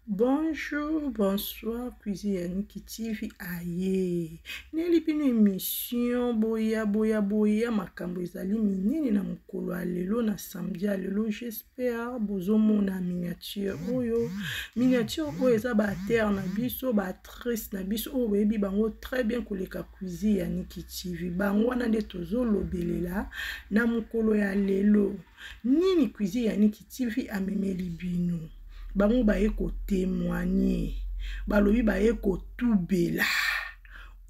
Bonjour, bonsoir, cuisine ya Niki TV aye. Neli bino émission boya boya boya makambo ezali minene na mokolo ya lelo na samedi ya lelo j'espère bozomona miniature oyo. Miniature oyo eza ba terre na biso ba actrice na biso oyo boyebi bango très bien koleka cuisine ya Niki TV. Bango wana nde tozolobelela na mokolo ya lelo. Nini cuisine ya Niki TV amemeli bino? Bango baye ko témoigner. Balobi baye kotubela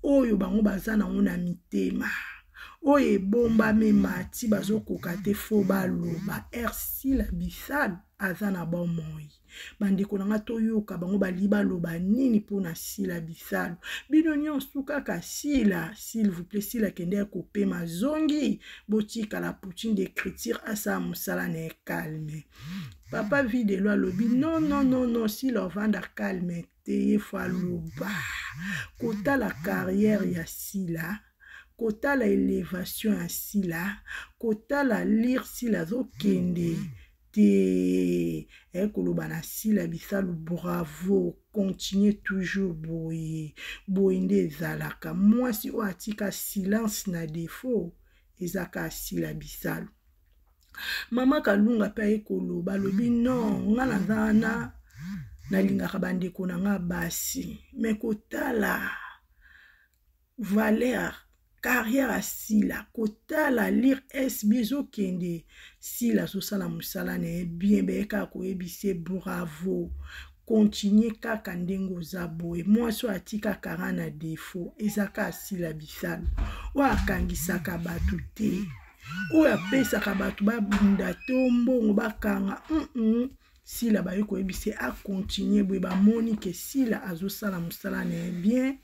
oyo bango baza nango na mitema. Oyo ebombami mati bazokoka te fo baloba. Ursula Bisalu aza na bomoi. Bandeko na nga toyoka bango bali baloba nini mpona Sila Bisalu. Bino nyonso kaka Sila, s'il vous plaît, Sila kende kopema zongi, botika la poutine d'écriture asala mosala na ye calme. Papa Videlo alobi non non non non, Sila ovanda calme te, ye fo aloba. Kotala carrière ya Sila, kotala élévation ya Sila, kotala lire Sila azokende te eh, koloba na Sila Bisalu bravo, continue toujours boye boye nde ezalaka. Mwasi oyo atika silence na défaut ezaka Sila Bisalu. Mama Kalunga pe aye koloba, alobi non, nga naza wana nalingaka bandeko na nga basi, me kotala valeur carrière ya Sila, kotala lire SB ezokende, Sila azosala mosala na ye bien, baye kaka koyebisa ye bravo, continue kaka ndenge oza boye. Mwasi oyo atika kara na défaut eza kaka Sila Bisalu, oyo akangisaka bato te, oyo apesaka bato babunda to mbongo bakanga. Sila baye koyebisa ye akontinue boye, bamoni ke Sila azosala mosala na ye bien.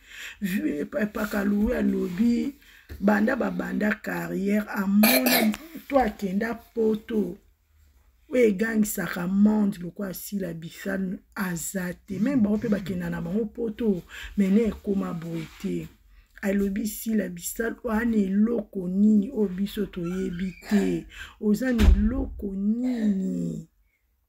Pakaluwe alobi banda babanda carrière amona to akenda poto oyo egangisaka monde lokola Sila Bisalu aza te, meme bango mpe bakenda na bango poto mene ekoma boye te. Alobi Sila Bisalu oza na eloko nini oyo biso toyebi te, oza na eloko nini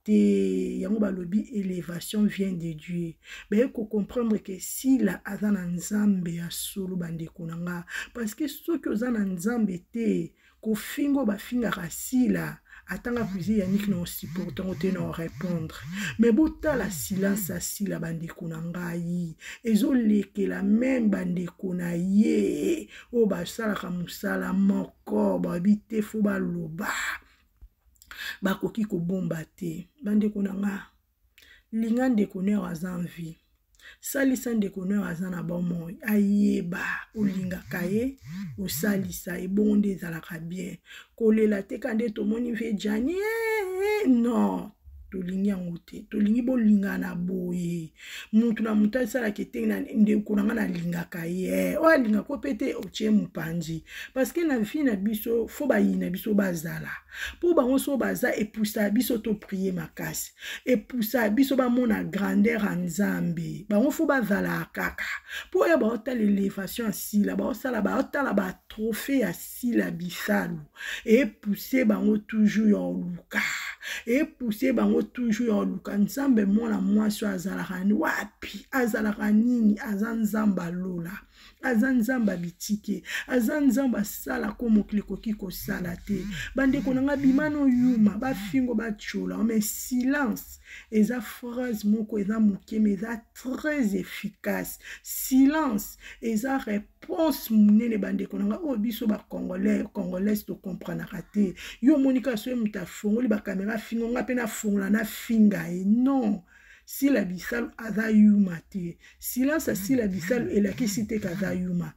te. Yango balobi élévation vient de Dieu. Baye ko comprendre que Sila aza na Nzambe ya solo, bandeko na nga, parce que soki oza na Nzambe te, kofinga oyo bafingaka Sila, atanga cuisine ya Nick na supporte yango te na répondre. Mais botala silence ya Sila, bandeko na ngai, ezolekela même bandeko na ye oyo basalaka mosala moko, bayebi te fo baloba, bakoki kobomba te. Bandeko na nga, linga ndeko nero aza en vie, salisa ndeko nero aza na bomoi, ayeba olingaka ye, osalisa ye, bongo nde ezalaka bien. Kolela te ka nde tomoni vie Gianni, non, tolingi yango te, tolingi bolingana boye, mutu na mutu asalaka etenge na ndeko na nga nalingaka ye, oyo alingaka mpe te otie mopanzi, parce que na vie na biso fo bayina biso bazala, mpo bango so baza epusa biso to prier makasi, epusa biso bamona grandeur ya Nzambe, bango fo bazala kaka mpo oyo baotala elevation ya Sila, baosala baotala ba trophée ya Sila Bisalu, epousse bango toujours ya oluka, epousse bango toujours ya oluka Nzambe. Mwana mwasi oyo azalaka wapi, azalaka nini? Aza Nzambe alola, aza Nzambe abitike, aza Nzambe asala ko mokili ekoki kosala te. Bandeko na nga, bima no yuma, bafingo batiola, mais silence eza phrase moko eza moke mais eza très efficace. Silence eza réponse monene, bandeko na nga, oyo biso ba congolais congolaise tokomprenaka te. Yo omoni kaka soki moto afongoli bakamera afingo, nga mpe nafongola nafinga ye, non. Sila Bisalu aza yuma te. Silence ya Sila Bisalu elakisi te kaza yuma.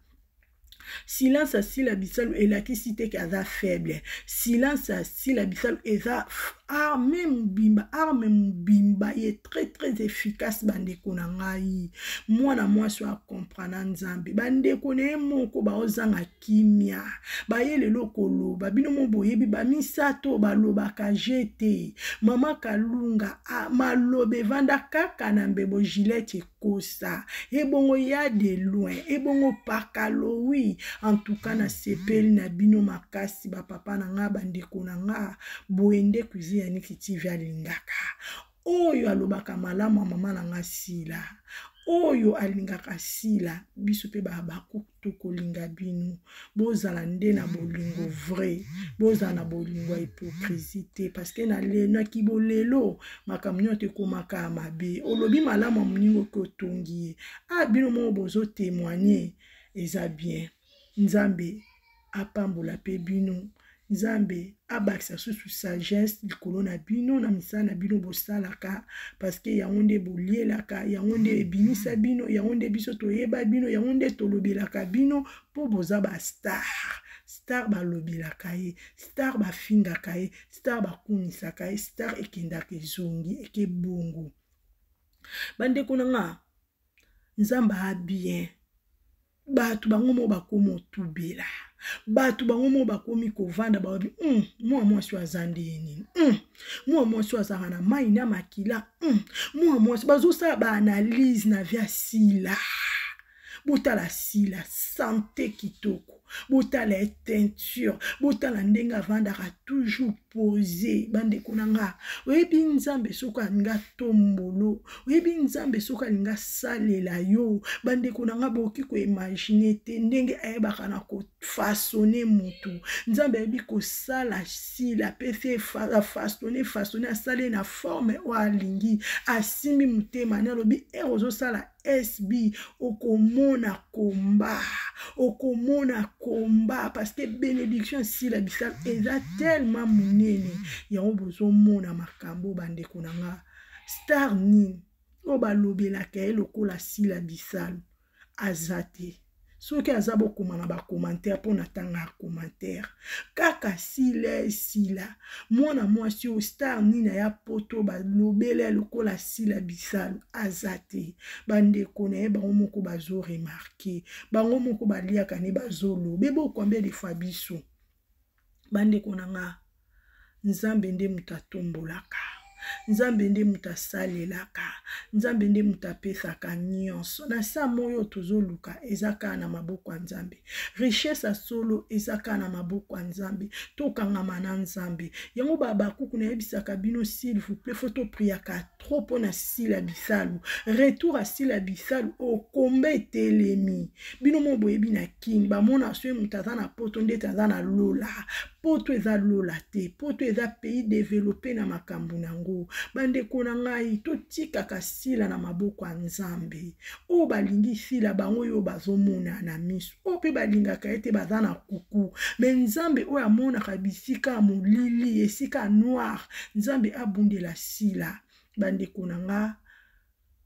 Silence ya Sila Bisalu elakisi te ke aza faible. Silence ya Sila Bisalu eza arme mobimba, arme mobimba ye très très efficace. Bandeko na ngai, mwana mwasi oyo akomprena Nzambe, bandeko na ye moko baozanga kimia, baye lelo koloba, bino mo boyebi bamisato balobaka je te. Mama Kalunga maloba evanda kaka na mbebo, Gillette ekosa ebongo ya de loin, ebongo pakalowi. En tout cas nasepeli na bino makasi, bapapa na nga, bandeko na nga, boye nde cuisine ya Niki TV alingaka. Oyo alobaka malamu ya mama na nga Sila, oyo alingaka Sila, biso mpe bahabakuku tokolinga bino. Bozala nde na bolingo vrai, bozala na bolingo ya hypocrisie te, parce que na na kibolelo makambo nyonso ekomaka ya mabe. Olobi malamu ya moninga oke otongi ye, ah bino moko bozo témoigner, eza bien. Nzambe apambola pe bino, Nzambe abakisa susu sagesse likolo na bino na misala na bino bosalaka, parce que yango nde bolielaka, yango nde ebimisa bino, yango nde biso toyeba bino, yango nde tolobelaka bino, po boza ba star. Star balobelaka ye, star bafingaka ye, star bakumisaka ye, star ekendaka ezongi eke bongo. Bandeko na nga, Nzambe a bien. Bato bango moko bakomi otubela, bato bango moko bakomi kovanda, balobi mwa mwasi oyo aza nde nini, mwa mwasi oyo azalaka na mai na makila, mwa mwasi bazosala baanalyse na via Sila. Botala Sila sante kitoko, botala ye teinture, botala ndenge avandaka toujours posé. Bandeko na nga, oyebi Nzambe soki alinga tombolo, oyebi Nzambe soki alinga salela yo. Bandeko na nga, bokoki koimagine te ndenge ayebaka na kofaçonne mutu. Nzambe ayebi kosala Sila, apesi ye afaçonne, façonne, asali na forme oyo alingi, asimbi motema ne, alobi ere ozosala SB, okomona komba, okomona komba, parce que bénédiction Sila Bisalu eza tellement monene. Yango bozomona makambo bandeko na nga, star nini oyo balobelaka ye lokola Sila Bisalu aza te. Soki aza, bokoma na bacommentaire mpo na tanga ya commentaire. Kaka Sila esila mwana mwasi oyo, star nini aya poto balobela lokola Sila Bisalu aza te. Bandeko na ye bango moko bazo remarke, bango moko baliaka ne bazoloba ebo combien de fois biso. Bandeko na nga, Nzambe nde moto atombolaka, Nzambe nde moto asalelaka, Nzambe nde moto apesaka nyonso. Na sa moyo tozoluka eza kaka na maboko ya Nzambe. Richesse ya solo eza kaka na maboko ya Nzambe. Tokangama na Nzambe. Yango babakuku nayebisaka bino, s'il vous plaît, faut topriaka trop mpona Sila Bisalu. Retour ya Sila Bisalu okomba etelemi. Bino mo boyebi na Kin, bamona soki moto aza na poto ndeti aza na lola. Poto eza lola te, poto eza pays développé na makambo nango. Bandeko na ngai, totikaka Sila na maboko ya Nzambe. Oyo balingi Sila bango oyo bazomona na miso, oyo mpe balingaka ye te baza na kuku. Me Nzambe oyo amonaka bisika ya molili, esika ya noir, Nzambe abundela Sila. Bandeko na nga,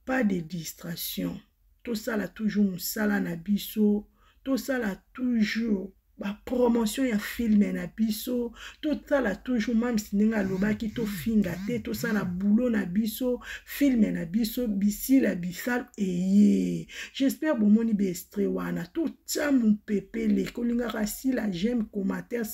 pas de distraction, tosala toujours mosala na biso, tosala toujours ba promotion ya filme na biso, tosala toujours mams ndenge alobaki, tofinga te, tosala boulot na biso, filme na biso Bisila Bisalu eye. J'espère bomoni ba extrait wana. Totia mopepele kolingaka Sila, j'aime, commentaire.